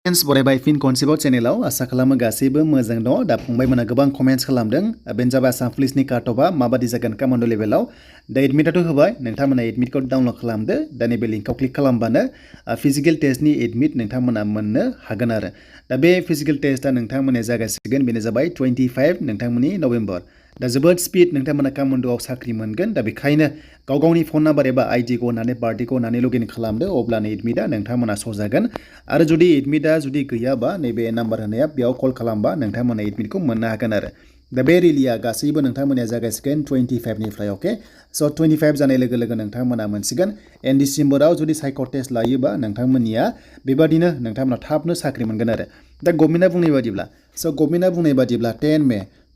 comments बरायबाय फिन खनसेबाव चेनेलाव आसा खालामो गासैबो मोजां दङ दा फंबायमोना गोबां कमेन्ट्स खालामदों बेनो जाबाय आसाम पुलिसनि काटअफआ माबादि जागोन कमान्डो लेभेलाव दा एडमिटआथ' होबाय नोंथांमोना एडमिटखौ डाउनलड खालामदो दा नैबे लिंकआव क्लिक खालामबानो फिजिकल टेस्टनि एडमिट नोंथांमोना मोननो हागोन आरो दा बे फिजिकल टेस्टआ नोंथांमोना जागासिगोन बेनो जाबाय 25 नोंथांमोननि नभेम्बर दा जोबोद स्पिड नोंथांमोना कमान्डोआव साख्रि मोनगोन दा बेखायनो गाव गावनि फन नाम्बार एबा आइडिखौ होनानै बार्थडेखौ होनानै लगइन खालामदो अब्लानो एडमिटआ नोंथांमोना सजागोन आरो जुदि एडमिटआ जुदि गैयाबा नैबे नाम्बार होनाया बेयाव कल खालामबा नोंथांमोना एडमिटखौ मोननो हागोन आरो दा बे रिलिया गासैबो नोंथांमोना जागासिगोन 25 निफ्राय अके स' 25 जानाय लोगो लोगो नोंथांमोना मोनसिगोन एन्ड डिसेम्बराव जुदि साइक' टेस्ट लायोबा नोंथांमोननिया बेबादिनो नोंथांमोना थाबनो साख्रि मोनगोन आरो दा गभर्नमेन्टआ बुंनाय बादिब्ला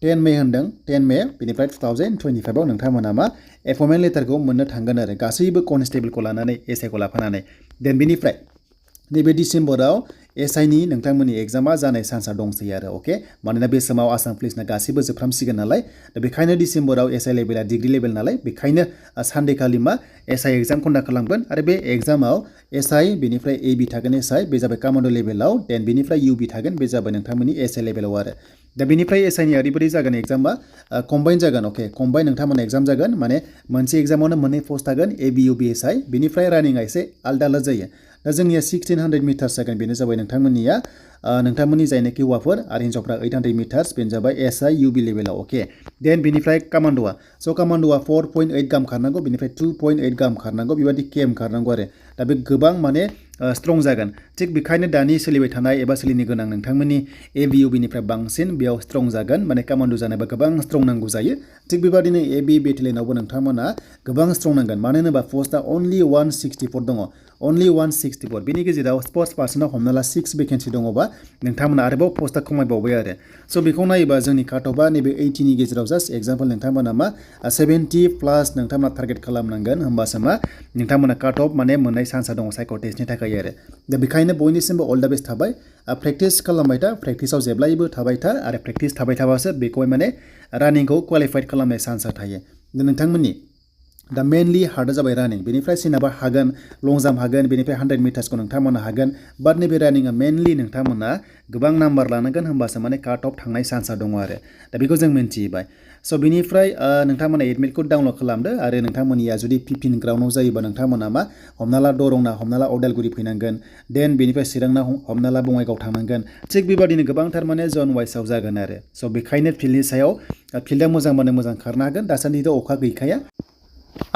10 मे होनदों 10 मे बेनिफ्राय 2025 आव नोंथांमोना मा एपइन्टमेन्ट लेटारखौ मोननो थांगोन आरो गासैबो कनस्टेबलखौ लानानै एसआइखौ लाफानानै देन बेनिफ्राय नैबे डिसेम्बराव एसआइनि नोंथांमोननि एग्जामा जानाय चान्सआ दंसै आरो अके मानोना बे समाव आसाम पुलिसना गासैबो जोबफ्रामसिगोन नालाय दा बेखायनो डिसेम्बराव एसआइ लेभेला डिग्री लेभेल नालाय बेखायनो सानडेखालि मा एसआइ एग्जाम कन्डाक्ट खालामगोन आरो बे एग्जामाव एसआइ बेनिफ्राय एबि थागोन एसआइ बे जाबाय कमान्डो लेभेलाव देन बेनिफ्राय इउबि थागोन बे जाबाय नोंथांमोननि एसआइ लेभेलाव आरो दा बेनिफ्राय एसआइनि ओरैबायदि जागोन एग्जामा कम्बाइन जागोन अके कम्बाइन नोंथांमोना एग्जाम जागोन माने मोनसे एग्जामावनो मोननै पस्ट थागोन एबि इउबि एसआइ बेनिफ्राय रानिंआ एसे आलदा आलदा जायो दा जोंनिया 1600 मिटार्स जागोन बेनो जाबाय नोंथांमोननिया नोंथांमोननि जायनाखि हौवाफोर आरो हिन्जावफ्रा 800 मिटार्स बेनो जाबाय एसआइ इउबि लेभेलाव अके देन बेनिफ्राय कमान्डोआ स' कमान्डोआ 4.8 गाहाम खारनांगौ बेनिफ्राय 2.8 गाहाम खारनांगौ बेबायदि केम खारनांगौ आरो दा बे गोबां माने स्ट्रं जागोन थिग बेखायनो दानि सोलिबाय थानाय एबा सोलिनो गोनां नोंथांमोननि एबि इउबिनिफ्राय बांसिन बेयाव स्ट्रं जागोन माने कमान्डो जानोबा गोबां स्ट्रं नांगौ जायो थिग बेबादिनो एबि बेटेलियनावबो नोंथांमोना गोबां स्ट्रं नांगोन मानो होनोबा पस्टआ अनलि 164 दङ अनलि 164 बेनि गेजेराव स्पर्ट्स पार्सनाव हमना ला 6 भेकेन्सि दङबा नोंथांमोना आरोबाव पस्टआ खमायबावबाय आरो स' बेखौ नायोबा जोंनि काटअफआ नैबे 80नि गेजेराव जास्ट एग्जाम्पल नोंथांमोना मा 70 प्लास नोंथांमोना टारगेट खालामनांगोन होमबासो मा नोंथांमोना काटअफ माने मोननाय चान्सआ दङ साइक' टेस्टनि थाखाय आरो दा बेखायनो बयनिसिमबो अल दा बेस्ट थाबाय प्रेक्टिस खालामबाय था प्रेक्टिसाव जेब्लायबो थाबाय था आरो प्रेक्टिस थाबाय थाबासो बेखौहाय माने रानिंखौ क्वालिफाइड खालामनाय चान्सआ थायो नोंथांमोननि दा मेनलि हार्डआ जाबाय रानिं बेनिफ्राय सोरनाबा हागोन लं जाम्प हागोन बेनिफ्राय 100 मिटार्सखौ नोंथांमोना हागोन बाट नैबे रानिंआ मेनलि नोंथांमोना गोबां नाम्बार लानांगोन होमबासो माने काट अफ थांनाय चान्सआ दङ आरो दा बेखौ जों मिन्थिबाय स' बेनिफ्राय नोंथांमोना एडमिटखौ डाउनलड खालामदो आरो नोंथांमोननिया जुदि 15 ग्राउन्डआव जायोबा नोंथांमोना मा हमना ला दरंना हमना ला अदालगुरि फैनांगोन देन बेनिफ्राय चिरांना हमना ला बङाइगाव थांनांगोन थिग बेबादिनो गोबांथार माने जन वाइसआव जागोन आरो स' बेखायनो फिल्डनि सायाव फिल्डआ मोजांबानो मोजां खारनो हागोन दासान्दिथ' अखा गैखाया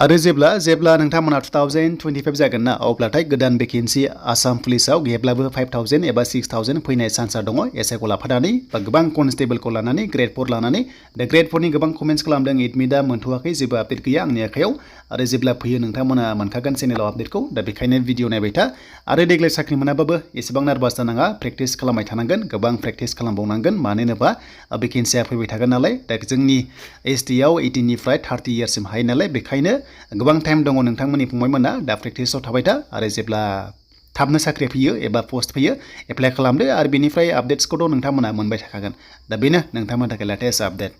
आरो जेब्ला नोंथांमोना 2025 जागोन ना अब्लाथाय गोदान भेकेन्सि आसाम पुलिसाव गैयाब्लाबो 5000 एबा 6000 फैनाय चान्सआ दङ एसआइखौ लाफानानै बा गोबां कनस्टेबलखौ लानानै ग्रेड 4 लानानै दा ग्रेड 4 नि गोबां कमेन्ट्स खालामदों एडमिटआ मोनथ'वाखै जेबो आपडेट गैया आंनि आखायाव आरो जेब्ला फैयो नोंथांमोना मोनखागोन चेनेलाव आपडेटखौ दा बेखायनो भिडिअ नायबाय था आरो देग्लाय साख्रि मोनाबाबो एसेबां नार्भास जानाङा प्रेक्टिस खालामबाय थानांगोन गोबां प्रेक्टिस खालामबावनांगोन मानो होनोबा भेकेन्सिया फैबाय थागोन नालाय दा जोंनि एसटिआव 18 निफ्राय 30 इयार्ससिम हायो नालाय बेखायनो गोबां टाइम दङ नोंथांमोननि फंबायमोना दा प्रेक्टिसाव थाबाय था आरो जेब्ला थाबनो साख्रि फैयो एबा पस्ट फैयो एप्लाइ खालामदो आरो बेनिफ्राय आपडेट्सखौथ' नोंथांमोना मोनबाय थाखागोन दा बेनो नोंथांमोननि थाखाय लेटेस्ट आपडेट